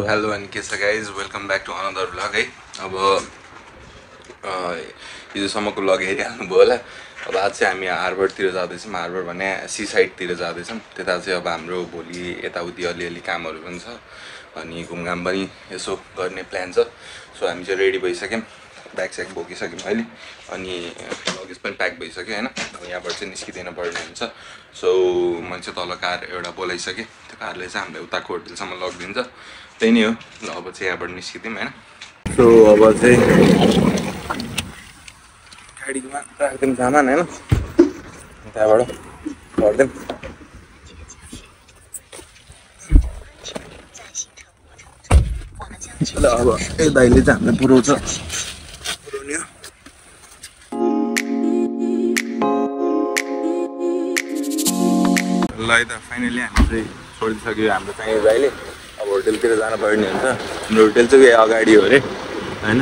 Hello and के छ guys welcome back to another vlog है। अब हिजोसम्मको भ्लग हेरिहाल्नु भयो होला। अब आज चाहिँ हामी हार्बरतिर जाँदैछौँ। हार्बर भने सी साइडतिर जाँदैछौँ। त्यता चाहिँ अब हाम्रो भोलि यताउति अलिअलि कामहरू पनि छ अनि घुमघाम पनि यसो गर्ने प्लान छ। सो हामी चाहिँ रेडी भइसक्यौँ, ब्याग स्याग बोकिसक्यौँ अहिले अनि लगेज पनि प्याक भइसक्यो होइन। अब यहाँबाट चाहिँ निस्किँदैन पर्ने हुन्छ। सो मैले चाहिँ तल कार एउटा बोलाइसकेँ, त्यो कारले चाहिँ हामीलाई उताको होटलसम्म लगिदिन्छ। त्यही नै हो। ल अब चाहिँ यहाँबाट निस्किदिउँ होइन। सो अब चाहिँ गाडीमा राखिदिउँ सामान होइन, त्यहाँबाट गरिदिउँ। ल अब ए दाइले चाहिँ हामीलाई पुऱ्याउँछ, पुऱ्याउने हो। ल है त फाइनली हामी चाहिँ छोडिसक्यो हाम्रो चाहिँ दाइले। अब होटलतिर जानुपर्ने हुन्छ। हाम्रो होटल चाहिँ यही अगाडि हो अरे होइन।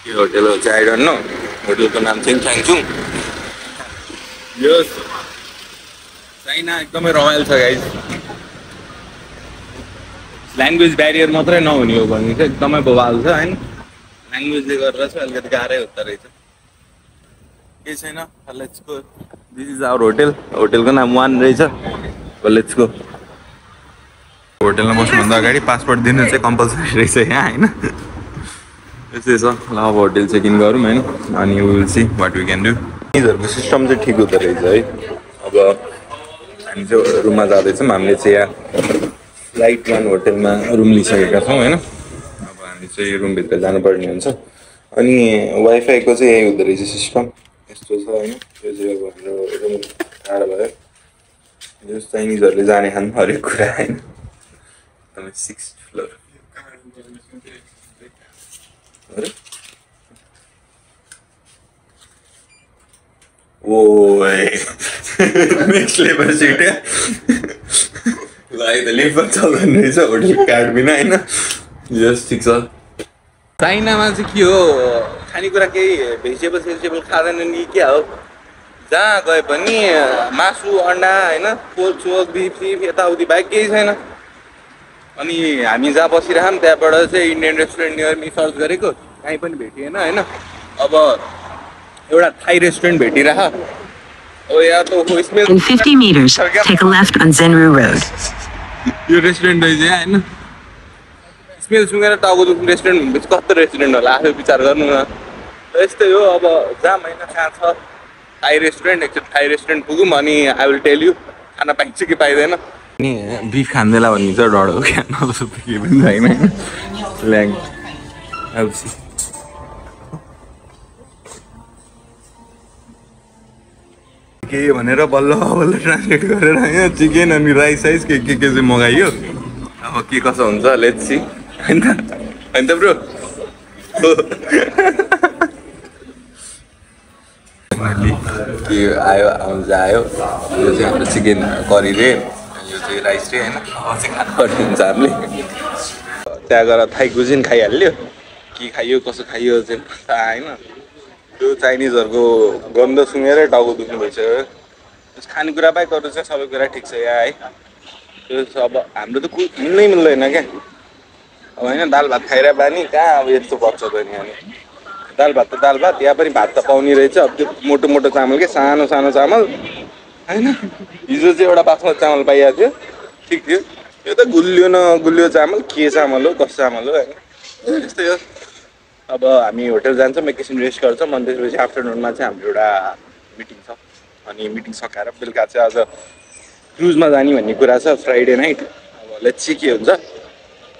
के होटल हो चाहिँ आई डोन्ट नो। होटलको नाम चाहिँ छ्याङछुङ। यो चाइना एकदमै रमाइलो छ गाइज। ल्याङ्ग्वेज ब्यारियर मात्रै नहुने हो भने चाहिँ एकदमै बवाल छ होइन। ल्याङ्ग्वेजले गरेर चाहिँ अलिकति गाह्रै हुँदो रहेछ। केही छैन, let's go. This is our hotel. होटलको नाम वान रहेछ। Let's go. होटलमा बस्नुभन्दा अगाडि पासपोर्ट दिनु चाहिँ कम्पलसरी रहेछ यहाँ होइन। यस्तै छ। ल अब होटल चेक इन गरौँ होइन अनि will see what we can do. यिनीहरूको सिस्टम चाहिँ ठिक हुँदो रहेछ है। अब हामी चाहिँ रुममा जाँदैछौँ। हामीले चाहिँ यहाँ लाइट वान होटलमा रुम लिइसकेका छौँ होइन। अब हामी चाहिँ रुमभित्र जानुपर्ने हुन्छ अनि वाइफाईको चाहिँ यही हुँदो रहेछ सिस्टम। यस्तो छ होइन। यो चाहिँ अब हाम्रो रुम टाढा भयो। यो चाइनिजहरूले जाने खानु हरेक कुरा होइन। एकदमै 6th फ्लोर। ओ नेक्स्ट लेभल सिट ल है त लिफ्ट पनि चल्दैन रहेछ होटल कार्ड बिना होइन। यस ठिक छ। चाइनामा चाहिँ के हो खानेकुरा केही भेजिटेबल खाँदैन नि क्या हो। जहाँ गए पनि मासु अन्डा होइन, पोर्क चोक बिफ सिफ यताउति बाहेक केही छैन। अनि हामी जहाँ बसिरहौँ त्यहाँबाट चाहिँ Indian restaurant near me search गरेको कहीँ पनि भेटिएन होइन। अब एउटा थाई रेस्टुरेन्ट भेटिरह। ओ या त In 50 meters, take a left on Zenru Road. यो रेस्टुरेन्ट रहेछ यहाँ होइन। स्मेल सुँगेर टाउको दुख्ने रेस्टुरेन्ट भनेपछि कस्तो रेस्टुरेन्ट होला आफै विचार गर्नु न। यस्तै हो। अब जहाँ होइन कहाँ छ थाई रेस्टुरेन्ट, एकचोटि थाई रेस्टुरेन्ट पुगौँ अनि आई विल टेल यु खाना पाइन्छ कि पाइँदैन। नि बिफ खाँदैला भन्ने चाहिँ डर हो क्या, नजर त केही पनि छैन ल्याङ आउँछ। के भनेर बल्ल बल्ल ट्रान्सलेट गरेर यहाँ चिकन अनि राइस साइज के चाहिँ मगाइयो। अब के कसो हुन्छ लेट्स सी होइन त ब्रो। के आयो आउँछ आयो। यो चाहिँ हाम्रो चिकन करी रे, यो चाहिँ राइस रे होइन। अब चाहिँ खानुपर्ने हुन्छ हामीले। त्यहाँ गएर थाई कुजिन खाइहाल्यो। के खाइयो कसो खाइयो चाहिँ थाहा होइन। त्यो चाइनिजहरूको गन्ध सुँगेरै टाउको दुख्नु भइसक्यो। खानेकुरा बाहेक अरू चाहिँ सबै कुरा ठिक छ यहाँ है। त्यो अब हाम्रो त मिल्नै मिल्दैन क्या। अब होइन दाल भात खाइरहे बानी कहाँ अब यस्तो बच्छ त नि। अनि दाल भात त दाल भात, यहाँ पनि भात त पाउने रहेछ। अब त्यो मोटो मोटो चामल क्या, सानो सानो चामल होइन। हिजो चाहिँ एउटा बासमती चामल पाइएको थियो, ठिक थियो। यो त गुलियो न गुलियो चामल, के चामल हो कस्तो चामल हो होइन। यस्तै हो। अब हामी होटल जान्छौँ, एकैछिन रेस्ट गर्छौँ अनि त्यसपछि आफ्टरनुनमा चाहिँ हाम्रो एउटा मिटिङ छ। अनि मिटिङ सकाएर बेलुका चाहिँ आज क्रुजमा जाने भन्ने कुरा छ फ्राइडे नाइट। अब लेट्स सी के हुन्छ।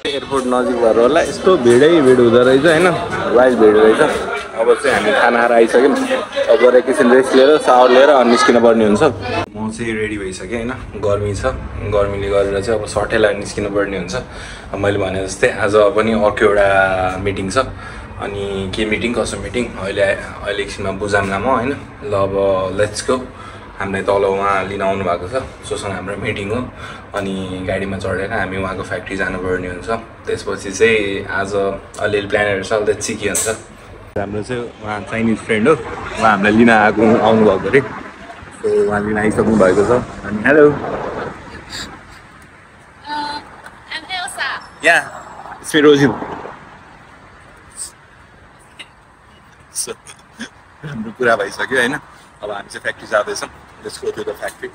एयरपोर्ट नजिक भएर होला यस्तो भिडै भिड हुँदो रहेछ होइन। वाइज भिड रहेछ। अब चाहिँ हामी खाना खाएर आइसक्यौँ। अब गएर एकैछिन रेस्ट लिएर सावर लिएर अनि निस्किनु पर्ने हुन्छ। म चाहिँ रेडी भइसकेँ होइन। गर्मी छ, गर्मीले गरेर चाहिँ अब सर्टै लगाएर निस्किनु पर्ने हुन्छ। अब मैले भने जस्तै आज पनि अर्को एउटा मिटिङ छ। अनि के मिटिङ कसो मिटिङ अहिले एकछिनमा बुझाउँला म होइन। ल अब लेट्स गो। हामीलाई तल उहाँ लिन आउनु भएको छ, सोसँग हाम्रो मिटिङ हो। अनि गाडीमा चढेर हामी उहाँको फ्याक्ट्री जानुपर्ने हुन्छ। त्यसपछि चाहिँ आज अलिअलि प्लानहरू छ, लेट्स सी के हुन्छ। हाम्रो चाहिँ उहाँ चाइनिज फ्रेन्ड हो, उहाँ हामीलाई लिन आउनुभएको अरे। सो उहाँ लिन आइसक्नु भएको छ। अनि hello I'm Elsa. Yeah. It's me, Rosie. So, हाम्रो कुरा भइसक्यो हैन अब हामी चाहिँ फ्याक्ट्री जाँदैछौँ let's go to the factory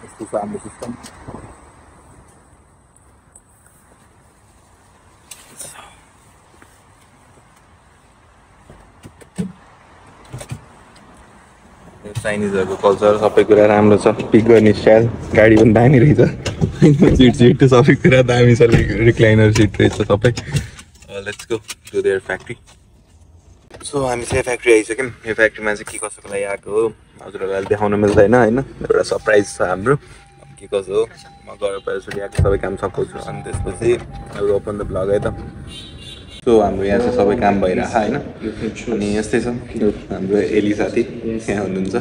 यस्तो छ हाम्रो सिस्टम चाइनिजहरुको कल्चर सबै कुरा राम्रो छ पिक गर्ने स्टाइल गाडी पनि दामी रहेछ सिट सबै कुरा दामी छ रिक्लाइनर सिट रहेछ सबै let's go to their factory so हामी चाहिँ फ्याक्ट्री आइसक्यौँ यो फ्याक्ट्रीमा चाहिँ के कसोको लागि आएको हो हजुरहरूलाई देखाउन मिल्दैन होइन एउटा सरप्राइज छ हाम्रो के कसो हो म घर पहिलोचोटि आएको सबै काम सघाउँछु अनि त्यसपछि अब ओपन द ब्लग है त सो हाम्रो यहाँ चाहिँ सबै काम भइरहेको होइन अनि यस्तै छ हाम्रो एली साथी यहाँ हुनुहुन्छ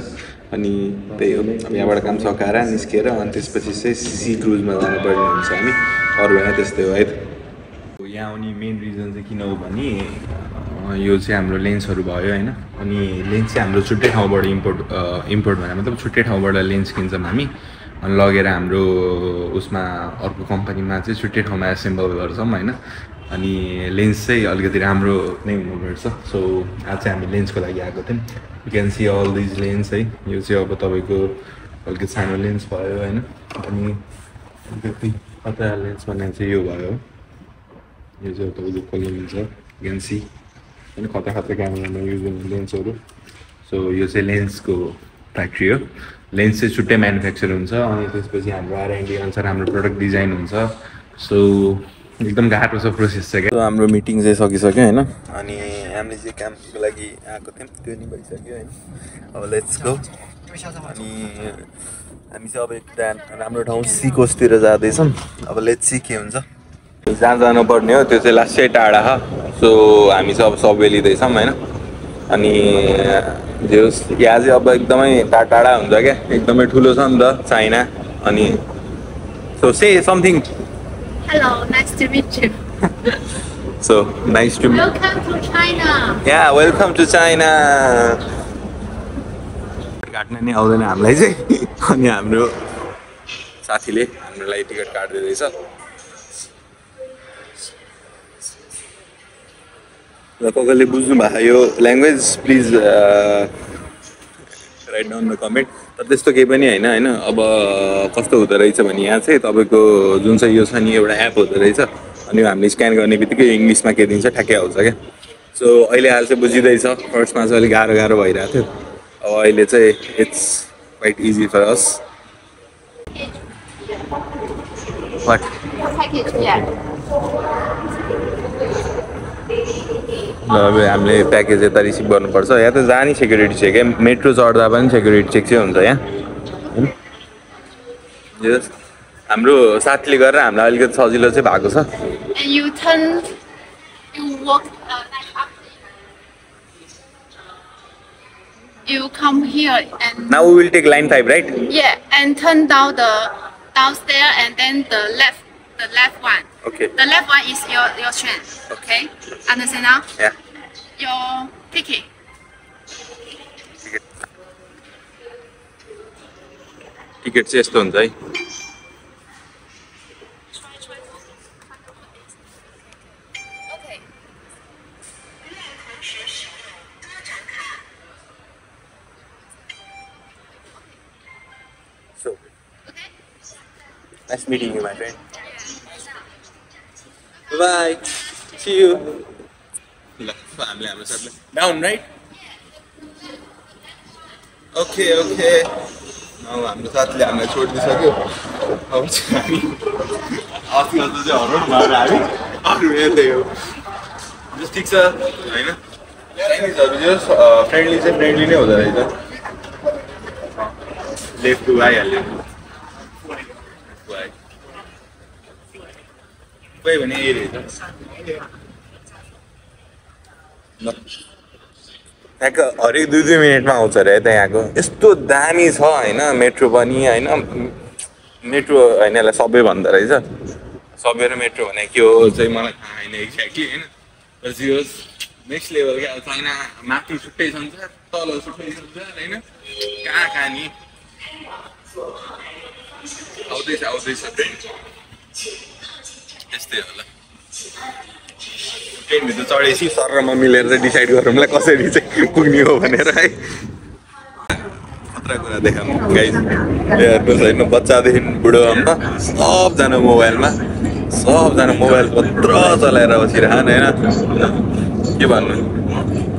अनि त्यही हो अब यहाँबाट काम सकाएर निस्केर अनि त्यसपछि चाहिँ सी क्रुजमा जानुपर्ने हुन्छ हामी अरू भए त्यस्तै हो है त यहाँ आउने मेन रिजन चाहिँ किन हो भने यो चाहिँ हाम्रो लेन्सहरू भयो होइन अनि लेन्स चाहिँ हाम्रो छुट्टै ठाउँबाट इम्पोर्ट भनेर मतलब छुट्टै ठाउँबाट लेन्स किन्छौँ हामी अनि लगेर हाम्रो उसमा अर्को कम्पनीमा चाहिँ छुट्टै ठाउँमा एसेम्बल गर्छौँ होइन अनि लेन्स चाहिँ अलिकति राम्रो नै हुनुपर्छ सो आज चाहिँ हामी लेन्सको लागि आएको थियौँ you can see all these lens है यो चाहिँ अब तपाईँको अलिकति सानो लेन्स भयो होइन अनि अलिकति खतरा लेन्स भन्ने चाहिँ यो भयो यो चाहिँ तपाईँको कलर हुन्छ यु क्यान सी होइन खतरा क्यामेरामा युज हुने लेन्सहरू सो यो चाहिँ लेन्सको फ्याक्ट्री हो लेन्स चाहिँ छुट्टै म्यानुफ्याक्चर हुन्छ अनि त्यसपछि हाम्रो R&D अनुसार हाम्रो प्रडक्ट डिजाइन हुन्छ सो एकदम गाह्रो छ प्रोसेस छ क्या हाम्रो मिटिङ चाहिँ सकिसक्यो होइन अनि हामीले चाहिँ कामको लागि आएको थियौँ त्यो नि भइसक्यो होइन अब लेट्स गो अनि हामी चाहिँ अब एउटा राम्रो ठाउँ सी कोस्टतिर जाँदैछौँ अब लेट्स सी के हुन्छ जहाँ जानुपर्ने हो त्यो चाहिँ लास्टै टाढा छ सो हामी चाहिँ अब सबवे लिँदैछौँ होइन अनि जो यहाँ चाहिँ अब एकदमै टाढा हुन्छ क्या एकदमै ठुलो छ नि त चाइना अनि so say something Hello, nice to meet you. So nice to meet. Welcome to China. Yeah, welcome to China. काट्न नि आउँदैन हामीलाई चाहिँ अनि हाम्रो साथीले हाम्रो लागि टिकट काट्दैछ र कसैले बुझ्नु भएको यो language please write down the comment तर त्यस्तो केही पनि होइन अब कस्तो हुँदो रहेछ भने यहाँ चाहिँ तपाईँको जुन चाहिँ यो छ नि एउटा एप हुँदो रहेछ अनि हामीले स्क्यान गर्ने बित्तिकै इङ्ग्लिसमा के दिन्छ ठ्याक्कै आउँछ क्या सो अहिले हाल चाहिँ बुझिँदैछ फर्स्टमा चाहिँ अलिक गाह्रो भइरहेको थियो अब अहिले चाहिँ it's quite easy for us what Package, yeah. अब हामीले प्याकेज यता रिसिभ गर्नुपर्छ यहाँ त जहाँ नि सेक्युरिटी चेक है मेट्रो चढ्दा पनि सेक्युरिटी चेक चाहिँ हुन्छ यहाँ हाम्रो साथीले गरेर हामीलाई अलिकति सजिलो चाहिँ भएको छ And you walk you come here and Now we will take line 5 right yeah, and turn down the downstairs and then the left one. Okay. The left one is your train. Okay. Understand now? Yeah. Your ticket. Ticket चाहिँ यस्तो हुन्छ है Okay. So Okay. nice meeting you my friend bye see you ल हामीले हाम्रो साथीले down right okay okay अब हाम्रो साथीले हामीलाई छोडिदिइसक्यो अब चाहिँ हामी अस्ति जस्तो चाहिँ हराउनु भएर हामी अरू हेर्दै हो जस ठिक छ होइन चाइनिजहरू जस फ्रेन्डली चाहिँ फ्रेन्डली नै हुँदो रहेछ लेफ्ट टु आइहाल्यो कोही भने यही रहेछ ल त्यहाँको हरेक 2-2 मिनटमा आउँछ अरे है त यहाँको यस्तो दामी छ होइन मेट्रो पनि होइन मेट्रो होइन यसलाई सबवे भन्दो रहेछ सबवे र मेट्रो भने के हो चाहिँ मलाई थाहा होइन एक्ज्याक्टली होइन बस यो नेक्स्ट लेभल क्या चाइना माथि छुट्टै संसार तल छुट्टै संसार होइन कहाँ नि आउँदैछ ट्रेन यस्तै होला ट्रेनभित्र चढेपछि सर र म मिलेर चाहिँ डिसाइड गरौँला कसरी चाहिँ पुग्ने हो भनेर है खतरा कुरा देखाउँ गाइज हेर्नुहोस् होइन बच्चादेखि बुढोसम्म सबजना मोबाइलमा मोबाइल पत्र चलाएर बसिरहन् होइन के भन्नु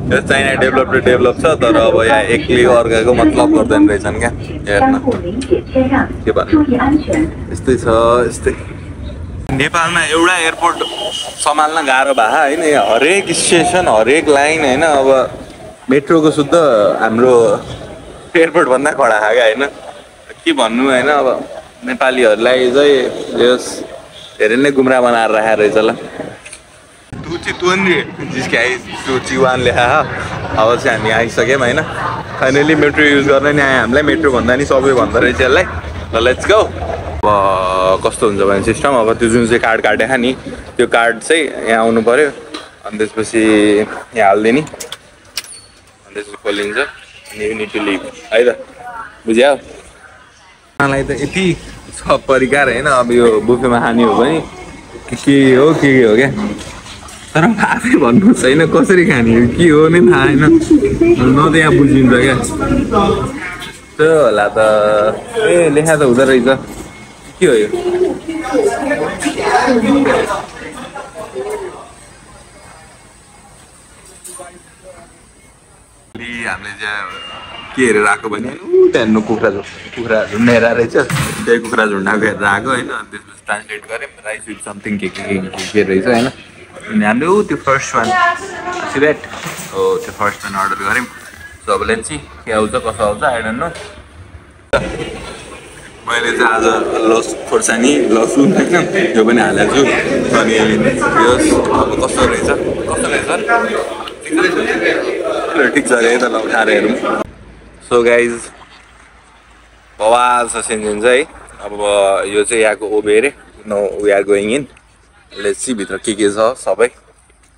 यो चाइना डेभलप छ तर अब यहाँ एक्लै अर्काको मतलब गर्दैन रहेछन् क्या हेर्न के भन्नु यस्तै छ यस्तै नेपालमा एउटा एयरपोर्ट सम्हाल्न गाह्रो भए होइन हरेक स्टेसन हरेक लाइन होइन अब मेट्रोको शुद्ध हाम्रो एयरपोर्टभन्दा कडा खाएको होइन के भन्नु होइन अब नेपालीहरूलाई चाहिँ यस धेरै नै गुमराह बनाएर राखेको रहेछ ल जिसके आइस चिवान लेखा अब चाहिँ हामी आइसक्यौँ होइन फाइनली मेट्रो युज गर्न नि आयो हामीलाई मेट्रो भन्दा नि सबै भन्दो रहेछ यसलाई ल लेट्स गो अब कस्तो हुन्छ भने सिस्टम अब त्यो जुन चाहिँ कार्ड काटेको नि त्यो कार्ड चाहिँ यहाँ आउनु पऱ्यो अनि त्यसपछि यहाँ हालिदिने अनि त्यसपछि खोलिन्छ अनि यु निड टु लिभ है त बुझ्यौ मलाई त यति छ परिकार होइन अब यो बुफेमा खाने हो भने के हो क्या तर आफै भन्नुहोस् होइन कसरी खाने हो के हो नै थाहा होइन न त यहाँ बुझिन्छ क्या त्यो होला त ए लेखा त हुँदो रहेछ के हो यो हामीले चाहिँ के हेरेर आएको भने त्यहाँ कुखुरा झुन्डेर रहेछ त्यही कुखुरा झुन्डाको हेरेर आएको होइन अनि त्यसपछि ट्रान्सलेट गऱ्यौँ राइस विथ समथिङ के रहेछ होइन अनि हामीले त्यो फर्स्ट वान सिलेक्ट हो त्यो फर्स्ट वान अर्डर गऱ्यौँ सो अब लेट्स सी के आउँछ कसो आउँछ आई डोन्ट नो मैले चाहिँ आज खोर्सानी लसुन होइन यो पनि हालेको छु अनि अब कस्तो रहेछ ठिक छ अरे त ल खाएर हेरौँ सो गाइज बवाल छ सेन्जेन चाहिँ अब यो चाहिँ यहाँको ओबे अरे no we are going in let's see भित्र के छ सबै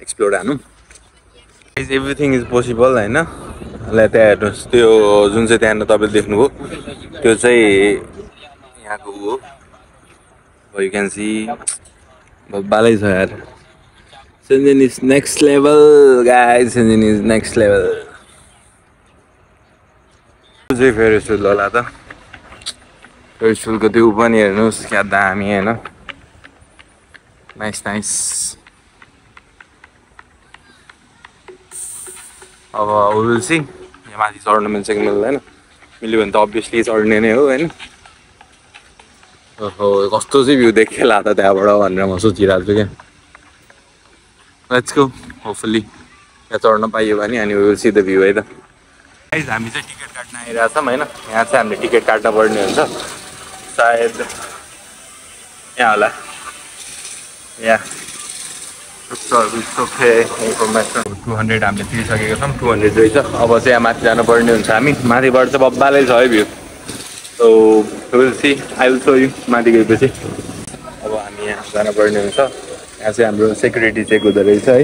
एक्सप्लोर हानौँ गाइज एभ्रिथिङ इज पोसिबल होइन ल त्यहाँ हेर्नुहोस् त्यो जुन चाहिँ त्यहाँनिर तपाईँले देख्नुभयो त्यो चाहिँ यहाँको हो यु क्यान सी बालै छ यार Shenzhen is next level, guys. Shenzhen is next level. चाहिँ फेरिस व्हिल होला त फेरिस व्हिलको त्यो पनि हेर्नुहोस् क्या दामी होइन नाइस अब विल सी यहाँ माथि चढ्न मिल्छ कि मिल्दैन मिल्यो भने त अभियसली चढ्ने नै हो होइन ओहो कस्तो चाहिँ भ्यू देखेला त त्यहाँबाट भनेर म सोचिरहेको छु क्या लेट्स गो होपफुली यहाँ चढ्न पाइयो भने अनि विल सी द भ्यू है त गाइस हामी चाहिँ टिकट काट्न आइरहेछौँ होइन यहाँ चाहिँ हामीले टिकट काट्न पर्ने हुन्छ सायद यहाँ होला यहाँ इन्फर्मेसन 200 हामीले तिरिसकेको छौँ 200 रहेछ अब चाहिँ यहाँ माथि जानुपर्ने हुन्छ हामी माथिबाट चाहिँ बब्बालै छ है view so will see I will so you माथि गएपछि अब हामी यहाँ जानुपर्ने हुन्छ यहाँ चाहिँ हाम्रो सेक्युरिटी चेक हुँदो रहेछ है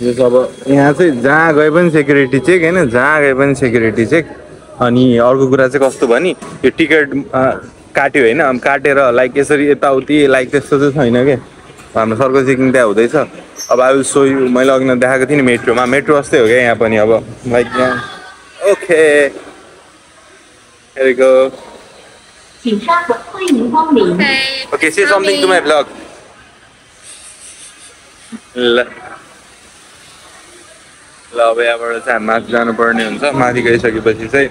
यो अब यहाँ चाहिँ जहाँ गए पनि सेक्युरिटी चेक होइन जहाँ गए पनि सेक्युरिटी चेक अनि अर्को कुरा चाहिँ कस्तो भने यो टिकट काट्यो होइन काटेर लाइक यसरी यताउति लाइक त्यस्तो चाहिँ छैन क्या हाम्रो सरको चेकिङ त्यहाँ हुँदैछ अब आई विल सो यु मैले अघि देखाएको थिएँ नि मेट्रो जस्तै हो क्या यहाँ पनि अब लाइक यहाँ okay okay say something to my blog ल अब यहाँबाट चाहिँ हामी माथि जानुपर्ने हुन्छ माथि गइसकेपछि चाहिँ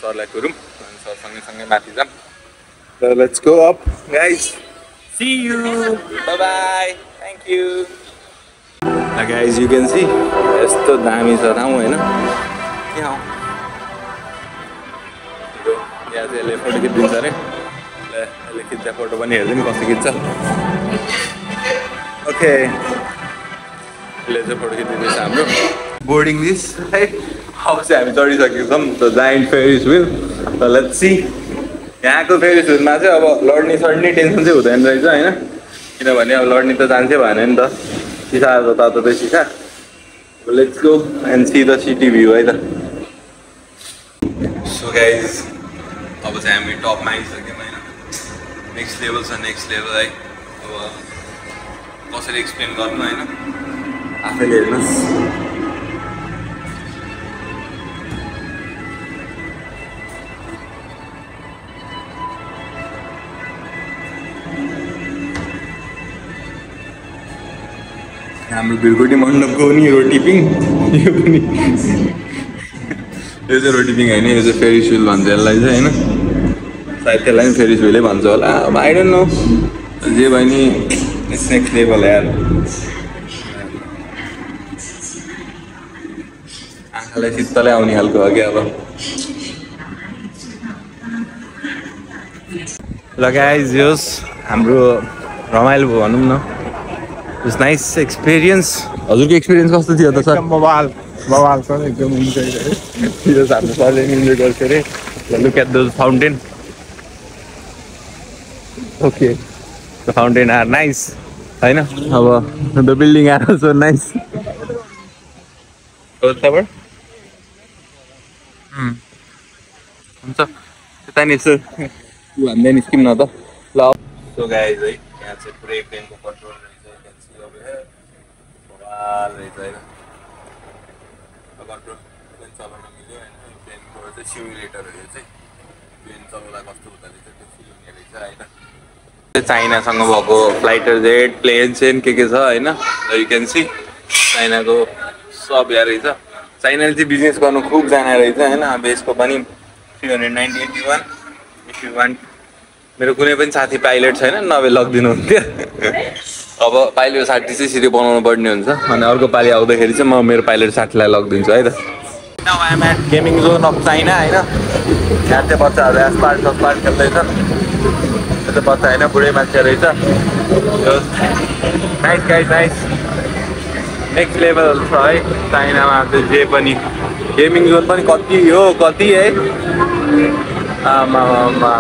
सरलाई कुरौँ अनि सरसँगै माथि जाऊँ ल let's go up guys see you bye bye thank you guys you can see यस्तो दामी छ ठाउँ होइन यहाँ चाहिँ यसले फोटो खिचिदिन्छ अरे ल यसले खिच्दा फोटो पनि हेर्दै नि कस्तो खिच्छ ओके यसले चाहिँ फोटो खिचिदिँदैछ हाम्रो बोर्डिङ लिस है अब चाहिँ हामी चढिसकेको छौँ द जायन्ट फेरिस व्हिल त लेट्स सी यहाँको फेरिस व्हिलमा चाहिँ अब लड्ने सड्ने टेन्सन चाहिँ हुँदैन रहेछ होइन किनभने अब लड्ने त चान्सै भएन नि त सिसा जताततै सिसा let's go and see the city view है त सो गाइज अब चाहिँ हामी टपमा आइसक्यौँ होइन नेक्स्ट लेभल छ नेक्स्ट लेभल है अब कसरी एक्सप्लेन गर्नु होइन आफैले हेर्नुहोस् हाम्रो भिरकोटी मण्डपको पनि रोटिपिङ यो पनि यो चाहिँ रोटिपिङ होइन यो चाहिँ फेरिस व्हिल भन्छ यसलाई चाहिँ होइन सायद त्यसलाई पनि फेरिस व्हिलै भन्छ होला अब आई डोन्ट नो जे भयो नि नेक्स्ट लेभल यार आँखालाई शीतलै आउने खालको हो क्या अब ल गाइज योस् हाम्रो रमाइलो भयो भनौँ न इट्स नाइस एक्सपिरियन्स हजुरको एक्सपिरियन्स कस्तो थियो त सर मोबाइल सर एकदम इन्जोय गरेँ यो हाम्रो सरले पनि इन्जोय गर्छ अरे look at the fountain okay the fountain are nice होइन अब the building are also nice हुन्छ त्यता नि यसो भन्दै निस्किम न त ल सो गाइज है यहाँ चाहिँ पुरै प्लेनको कन्ट्रोल रहेछ रहेछ होइन कन्ट्रोल प्लेन चलाउन मिल्यो होइन प्लेनको चाहिँ सिमुलेटरहरू चाहिँ प्लेन चलाउँदा कस्तो हुँदो रहेछ त्यो फिल हुने रहेछ होइन चाइनासँग भएको फ्लाइटर जेट प्लेन सेन के छ होइन यु क्यान सी चाइनाको सब यहाँ रहेछ चाइनाले चाहिँ बिजनेस गर्नु खुब जाने रहेछ होइन अब यसको पनि 391 इफ यु वान्ट मेरो कुनै पनि साथी पाइलट छैन नभए लगिदिनु हुन्थ्यो अब पाइलट साथी चाहिँ सिधै बनाउनु पर्ने हुन्छ अनि अर्को पालि आउँदाखेरि चाहिँ म मेरो पाइलट साथीलाई लगिदिन्छु है त गेमिङ जोन अफ चाइना होइन यहाँ चाहिँ बच्चाहरू एसपार्ट खेल्दैछन् त्यो चाहिँ बच्चा होइन बुढै मान्छे रहेछ nice guys nice next level छ है चाइनामा चाहिँ जे पनि गेमिङ जोन पनि कति हो कति है आमामा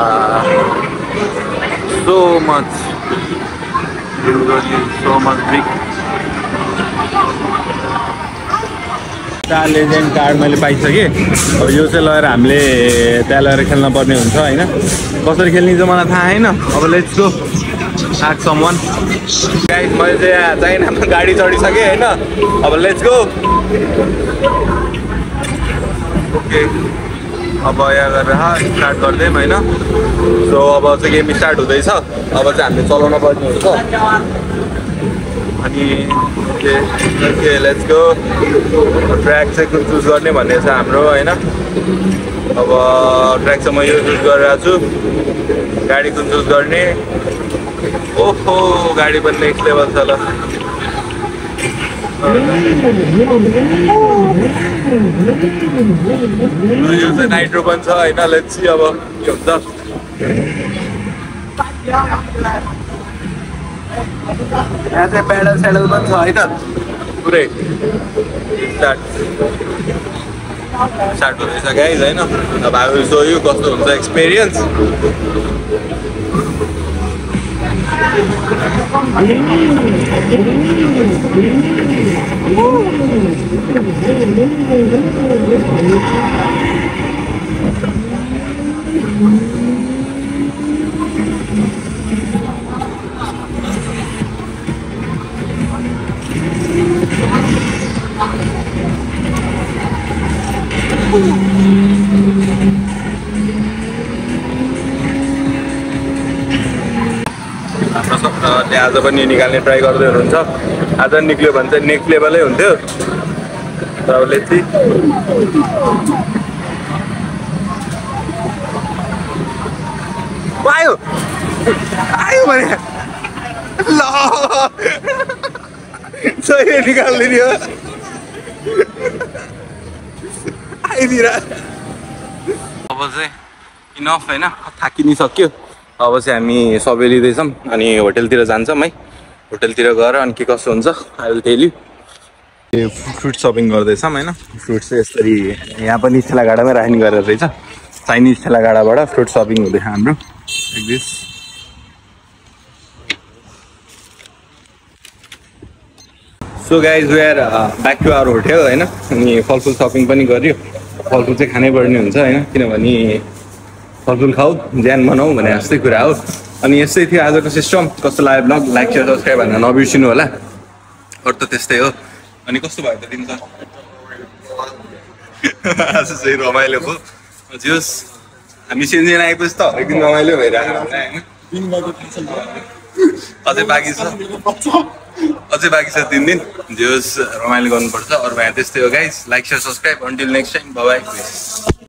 so much so much big legend card मैले पाइसकेँ अब यो चाहिँ लगेर हामीले त्यहाँ लगेर खेल्न पर्ने हुन्छ होइन कसरी खेल्ने चाहिँ मलाई थाहा छैन अब let's go ask someone guys मैले चाहिँ यहाँ चाइनामा गाडी चढिसकेँ होइन अब लेट्स गो ओके अब यहाँ गरेर स्टार्ट गरिदिउँ होइन सो अब चाहिँ गेम स्टार्ट हुँदैछ अब चाहिँ हामीले चलाउन पर्ने हुन्छ अनि ओके लेट्स गो ट्र्याक चाहिँ कुन चुज गर्ने भन्ने छ हाम्रो होइन अब ट्र्याक चाहिँ म यो चुज गरिरहेको छु गाडी कुन चुज गर्ने ओहो गाडी पनि नेक्स्ट लेभल छ ल यो चाहिँ नाइट्रो पनि छ होइन लेट्स सी अब के हुन्छ यहाँ चाहिँ प्याडल स्याडल पनि छ होइन पुरै स्टार्ट हुँदैछ गाइज होइन अब हामी सो यो कस्तो हुन्छ एक्सपिरियन्स आज पनि निकाल्ने ट्राई गर्दै हुनुहुन्छ आज निक्ल्यो भने चाहिँ नेक्स्ट लेभलै हुन्थ्यो तर अब लेट्स सी आयो आयो भने ल सही निकाल्दिने हो आइदिएर अब चाहिँ इनफ होइन थाकिनी सक्यो अब चाहिँ हामी सबै लिँदैछौँ अनि होटेलतिर जान्छौँ है होटेलतिर गएर अनि के कसो हुन्छ I will tell you fruit shopping गर्दैछौँ होइन फ्रुट चाहिँ यसरी यहाँ पनि ठेलागाडामै राख्ने गरेर रहेछ चाइनिज ठेलागाडाबाट फ्रुट सपिङ हुँदैछ हाम्रो like this so guys we are back to our hotel होइन अनि फलफुल सपिङ पनि गऱ्यो फलफुल चाहिँ खानै पर्ने हुन्छ होइन किनभने फलफुल खाऊ ज्यान बनाऊ भने जस्तै कुरा हो अनि यस्तै थियो आजको सिस्टम कस्तो लाग्यो ब्लग लाइक शेयर सब्सक्राइब भनेर नबिर्सिनु होला अरू त त्यस्तै हो अनि कस्तो भयो त दिन त आज चाहिँ रमाइलो भयो जोस् हामी सिन्जेन आएपछि त हरेक दिन रमाइलो भइरहेको हुन्छ होइन अझै बाँकी छ 3 दिन जोस् रमाइलो गर्नुपर्छ अरू भए त्यस्तै हो guys like share subscribe until next time bye bye